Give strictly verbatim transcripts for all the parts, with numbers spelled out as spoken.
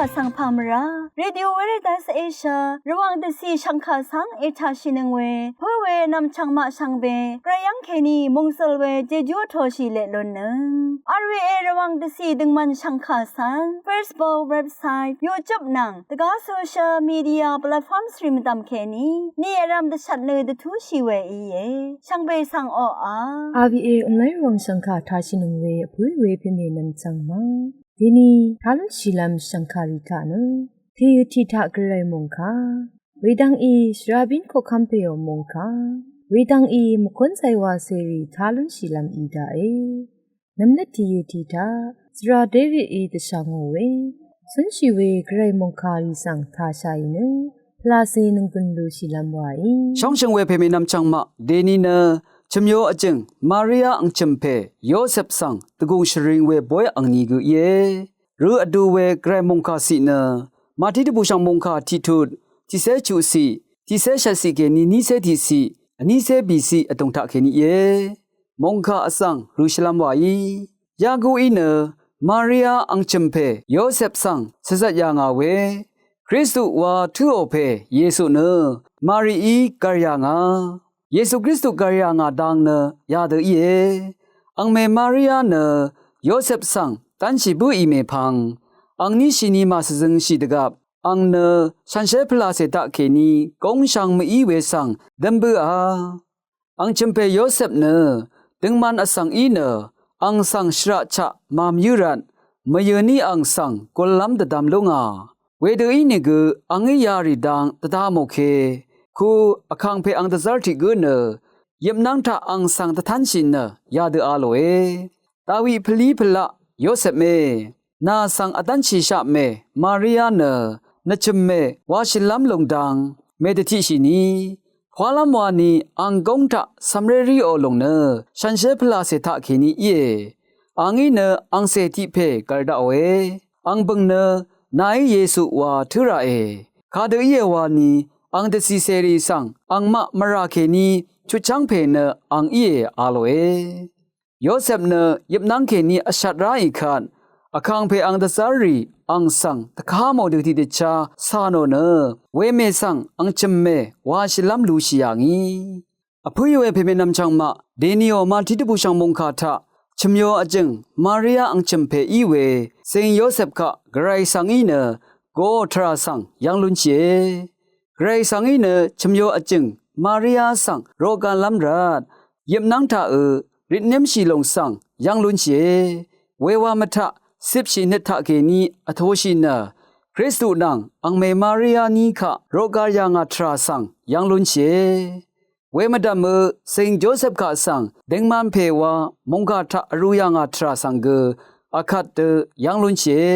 Vsvng pà mvrá Radio Veritas Asia Rvwàng dvcì shv̀ngkà svng ètàshìnøng we pǿ we nv̀mchv̀ng maq shvngbe gvray yv́ng kèní mòngsøl we jejú vtōshì leq lunnøng. R V A Rvwàng dvcì døngmvn shv̀ngkà svng Facebook, website, YouTube nvng dvgá social media platforms rì mvdv̀m kèní ni vrv̄m dvshvt nø dvtúshì we íe. Shvngbe svng oqà R V A online Rvwàng shv̀ngkà tashìnøng we vpǿ we pèmè nv̀mchv̀ng ma. Deni tá lúnshìlv́m shv̀ngkàrì taq nø tèyø tiq taq gvray mòngkà, wedvng í shvrabín koqkv́m pèò mòngkà, wedvng í mvkúnzay wacèrì tá lúnshìlv́m í daqe. Nvmlvt tèyø tiq taq svra Davidí dvshà ngò we cúnshì we gvray mòngkàrì svng tashàì nø pvlacè nònggùn lushìlv́m waí. Shóngshø̀ng we pèmè nv̀mchv̀ng maq deni nø chø̀myo vjø̀ng Maria angchø̀m pè Yosep svng dvgùng shvring we boy angni gø íe. Rø vdu we gvray mòngkà ciq nø Mati dvbùshv̀ng mòngkà tiqtut tiqcé chuqciq tiqcé shvtciq kèní nícé tiqciq vnícé bìciq vdùng taq kèní íe. Mòngkà vsvng rø shvlv́m wàí. Yaguí nø Maria angchø̀m pè Yosep svng shvzvt yà ngà we Kristu wa tǿò pè Yesu nø Marií gv̀r yà ngà. Yesu Kristu gv̀r yà ngà dang nø yadø íe. Angmè Maria nø Yosep svng dv́nshì bǿì mèpvng angní shini màshvzøngshì dvgvp ang nø shànshér pvlacè taqkèní góngshvng mví we svng dǿm bǿà. Angchø̀m pè Yosep nø døngman vsvng í nø ang svng shvraq chaq màmyǿ rvt mvyø̄ní ang svng gullv́m dvdvm lú ngà. Wedø ínìgø angí yarì dang dvda mòke ku vkàngpè ang dvzv́r tiq gǿ nø yøpnv́ng taq ang svng dvtv́nshì nø yadø a lòe. Dawi pvlí pvlaq Yosepmè, nà svng vdv́nshìshaq mè Maria nø nvchø̀m mè washìlv́m lùng dang mèdvtiqshìni pwálv́m wani ang góng taq cv̀mré ríò lùng nø shànshér pvlacè taqkèní íe. Angí nø angcè tiq pè gv̀r daqòe. Ang bø̀ng nø nàí Yesu wa tǿ raqe. Kadø íe wani ang dvcìcèrì svng angmaq mvrà kèní chutchv́ng pè nø ang íe a lòe. Yosep nø yøpnv́ng kèní vshat ráì kvt vkàngpè ang dvzv́rrì ang svng dvká mò dø tiqdvchá cà nò nø wemè svng angchø̀m mè washìlv́m lushì yà ngì. Vpǿí we pèmè nv̀mchv̀ng maq dènìò Mati dvbùshv̀ng mòngkà taq chø̀myo vjø̀ng Maria angchø̀m pè í we Zing Yosep kaq gvray svng í nø goò tvrà svng yv́ng lúnshìe. Gvray svng í nø chø̀myo vjø̀ng Maria svng roqgalv́m rvt yøpnv́ng taqø ritnímshì lùng svng yv́ng lúnshìe. Wewa mvtaq cipshì nøt taqkèní vtoshì nø Kristu nvng angmè Maria ní kaq roqgal yà ngà tvrà svng yv́ng lúnshìe. Wemvdv̀mø Zing Josep kaq svng døngman pè wa mòngkà taq vrū yà ngà tvrà svng gø akvt dø yv́ng lúnshìe.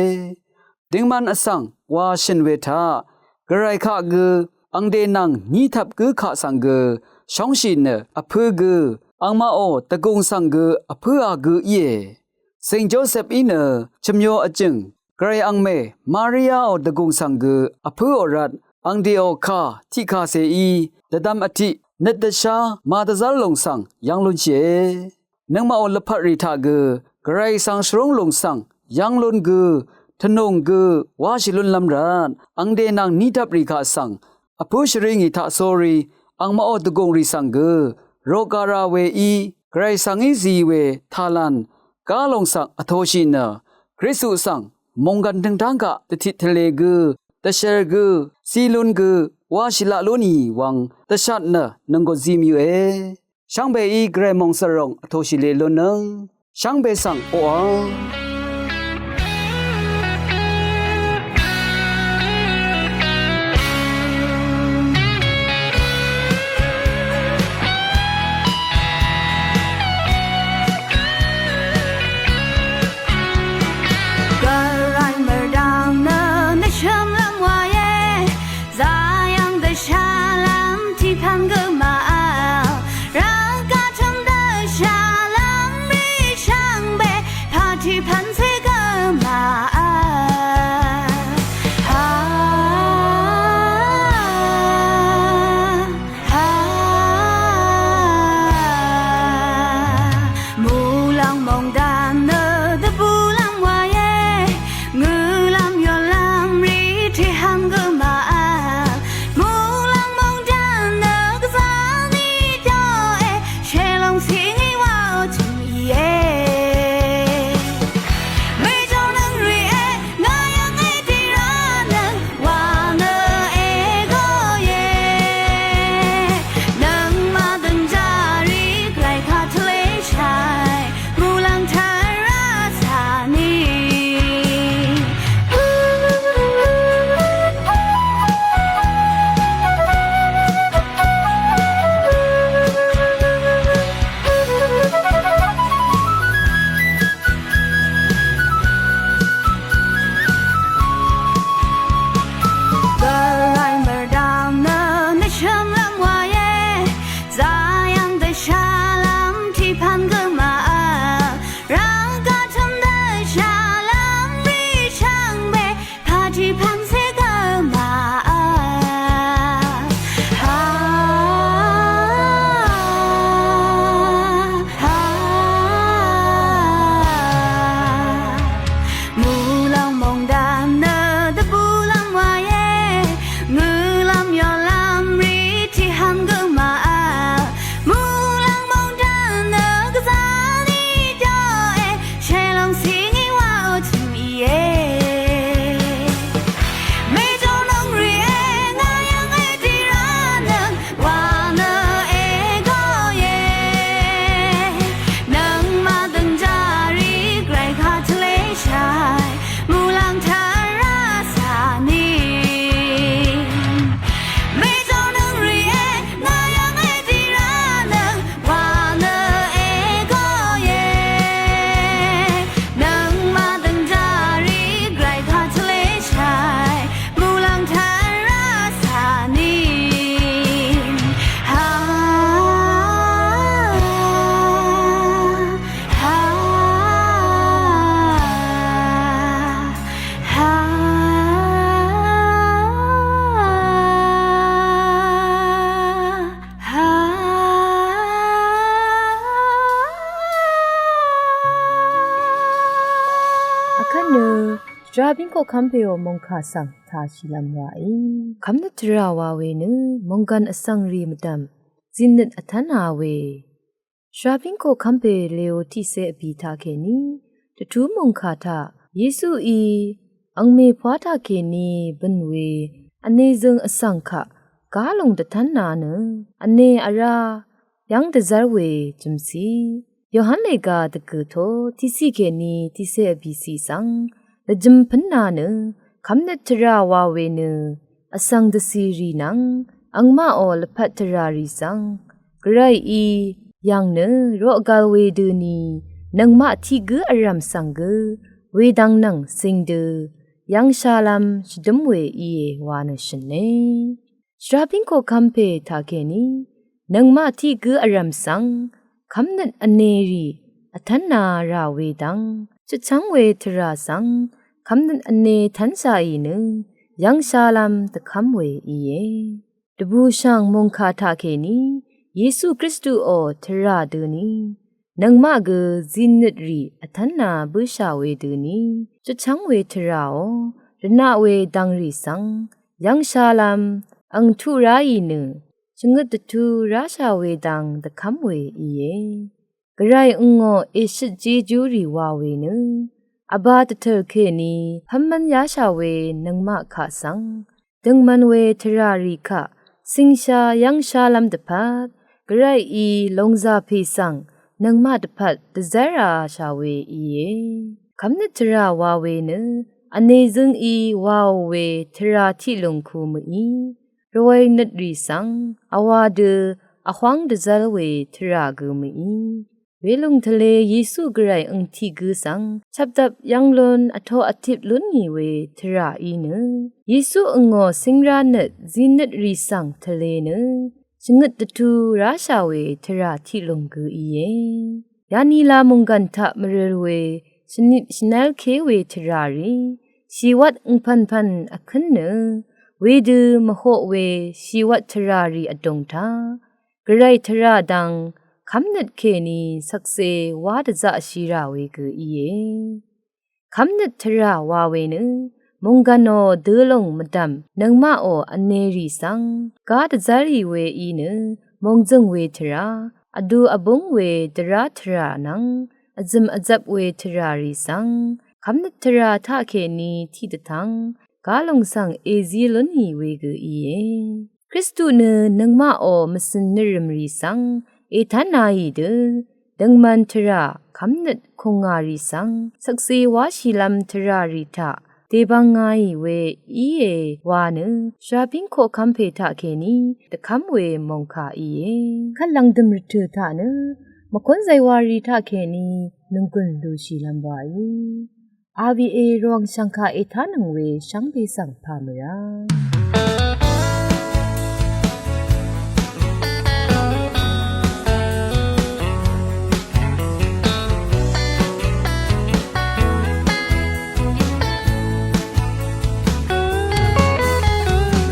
Døngman vsvng wa shø̀n we taq gvray kaq gø angde nvng ní tvp gǿ kaq svng gø shóngshì nø vpǿ gø angmaqò dvgùng svng gø vpǿa gø íe. Zing Josep í nø chø̀myo vjø̀ng gvray angmè Mariaò dvgùng svng gø vpǿò rvt angdeò kà tiqkàcèí dvdvm vtiq nøt dvshá màdvzv́r lùng svng yv́ng lúnshìe. Nøngmaqò lvpat rì taq gø gvray svng shvrúng lùng svng yv́ng lún gø tvnùng gø wáshì lúnlv́m rvt angde nvng ní tvp rì kaq svng vpǿ shvringì taqsórí angmaqò dvgùng rì svng gø roqga ra weí gvray svng í zi we tàlv̀n gá lùng svng vtoshì nø Kristu svng mònggv̀n tø̀ngtáng kaq dvtit tvlē gø dvshvr gø zi lún gø wáshì laq lúnì wvng dvshat nø nònggùn zi mvyø̄e. Shvngbeí gvray mòngsvròng vtoshì leq lunnøng shvngbe svng oqà. Gvray mvrdvng nø nvshø̀mlv́m wàe. Zayv̀ng dvshàlv́m tiqpv̀ng gø màvl. Rvgaq tø̀m dvshàlv́m rì shvngbe pà tiqpv̀ng koqkv́m pèò mòngkà svng tāshìlv́m wàí. Kv́mnøt tvrà wa we nø mònggv̀n vsvng rì mvdv̀m zìnøt vtv́nā we. Shvrabíng koqkv́m pè Leo tiqcé vbì taqkèní dvtú mòngkà taq Yesuí angmè pwá taqkèní bø̀n we vnezøng vsvng kaq gálung dvtv́nā nø vne vrá yv́ng dvzv́r we jø̀msì Yohan lèga dvgø̀ to tiqcì kèní tiqcé vbìcì svng lvjø̄m pǿnā nø kv́mnøt tvrà wa we nø vsvng dvcìrì nvng angmaqò lvpat tvràrì svng Gvrayí yv̀ng nø roqgvl wedøni nøngmaq tiq gǿ vrv̀m svng gø wedvng nvng cing dø yv́ngshálv́m shvdǿm we íe wa nø shø̀ne. Shvrabíng koqkv́m pè taqkèní nøngmaq tiq gǿ vrv̀m svng kv́mnøt vnerì vtv́nā rà wedvng chøtchv́ng we tvrà svng kv́mnøt vne tv́nshàì nø yv́ngshálv́m dvkv́m we íe. Dvbùshv̀ng mòngkà taqkèní Yesu Kristuò tvrà døni nøngmaq gø zìnøtrì vtv́nā bǿshà wedøni chøtchv́ng we tvràò rvnaq we dv̄ngrì svng yv́ngshálv́m ang tuq ráì nø shvngøt dvtu ráshà wedvng dvkv́m we íe. Gvray angò èshøt jejúrì wa we nø vbā dvtø̀l kèní pv́nmv́n yáshà we nøngmaq kaq svng døngman we tvràrì kaq cingsha yv́ngshálv́m dvpvt Gvrayí lòngzà pè svng nøngmaq dvpvt dvzv́rāshà we íe. Kv́mnøt tvrà wa we nø vnezøngí waò we tvrà tiqlùng ku mø̀í. Rvwv̄l nøtrì svng vwā dø vhwáng dvzv́l we tvrà gø mø̀í. Welùng tvlē Yesu Gvray ang tiq gǿ svng shvpdvp yv́ng lún vtoq vtip lúnì we tvrà í nø Yesu angò cíngrá nøt zìnøtrì svng tvlē nø shvngøt dvtu ráshà we tvrà tiqlùng gø íe. Yanila mònggv̀n taq mvrøl we shvnip shvnv́lké we tvràrì shìwvt angpv̀npv̀n vkǿn nø wedø mvhoq we shìwvt tvràrì vdùng taq Gvray tvrà dvng kv́mnøt kèní shvkse wá dvzaqshì rà we gø íe. Kv́mnøt tvrà wa we nø mònggv̀nò dølòng mvdv̀m nøngmaqò vnerì svng gá dvzv́rì we í nø mòngzø̀ng we tvrà vdu vbúng we dvrá tvrà nvng vzø̀m vzvp we tvràrì svng kv́mnøt tvrà taqkèní tiqdvtvng gálòng svng èzí lúnì we gø íe. Kristu nø nøngmaqò mvcø̀n nvrø̀mrì svng ètánāì dø døngman tvrà kv́mnøt kùngàrì svng shvkse wáshìlv́m tvràrì taq dèbvngāì we íe wa nø shvrabíng koqkv́m pè taqkèní dvkv́m we mòngkà íe. Kvt lv̀ngdø̀m rvtø̀ taq nø mvkúnzay warì taqkèní nònggùn lushìlv́m waí. R V A Rvwàng shv̀ngkà ètánøng we shvngbe svng pà mvrá.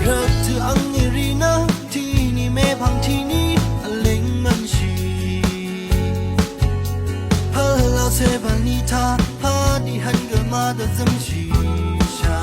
Rvtø̀ ang nìrì nø tìní mèpvng tìní vlíng mvnshì. Pvlá cè bv̀n ní taq pàdí hv̀n gø màdvzømshì shà.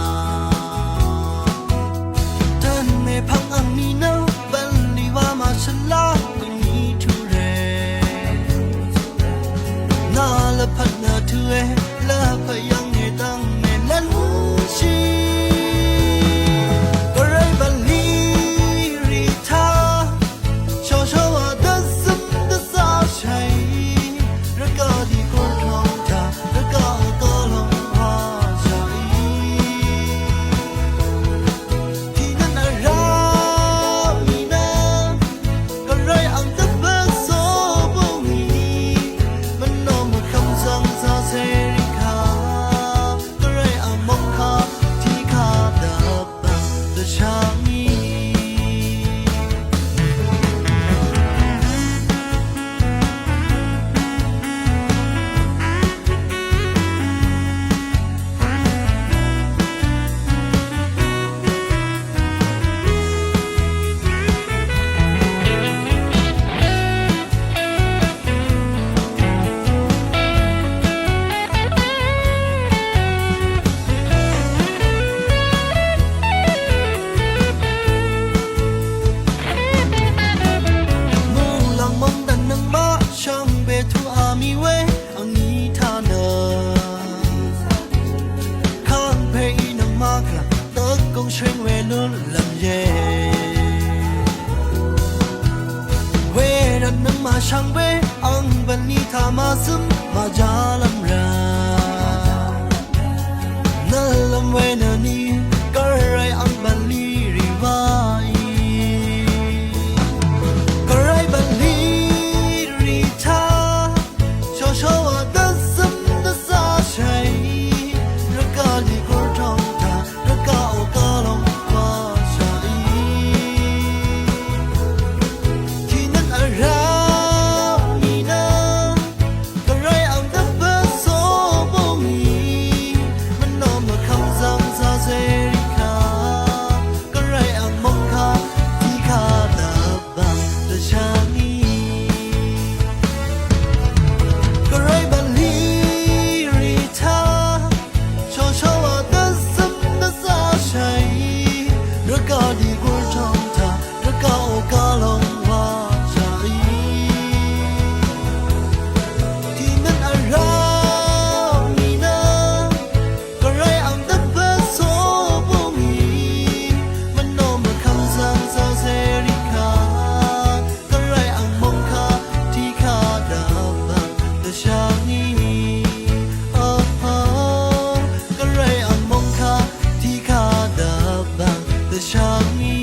Shring we lul lam ye. We ran nam ma shang we ang bani ta ma zim ma ja lam ra. Na lam we na ni karai ang bani ri wa i. Karai bani ri ta. Shoshowa dvzvm dvzashai, rvgaq lì gurtong ta, rvgaq oka long washai. Tiqnøt vraq mì nø, gvray ang dvpvt so bung í, mvnò mvkvng zang za zerika, gvray ang mongka, tiqka dvp. Bang dvshang í. Gvray bv̀n lì rì taq. Shòngsha wa dvzvm dvzashaq í. Rvgaq dì gurchang taq. Rvgaq oka long wa shaq í. Tiqnøt vrá mì nø. Gvray ang dvpvt so bung í, mvnò mvkvng zang za zerika. Gvray ang mongka tiqka dvbang dvshang í. Oho, Gvray ang mongka tiqka dvbang dvshang í.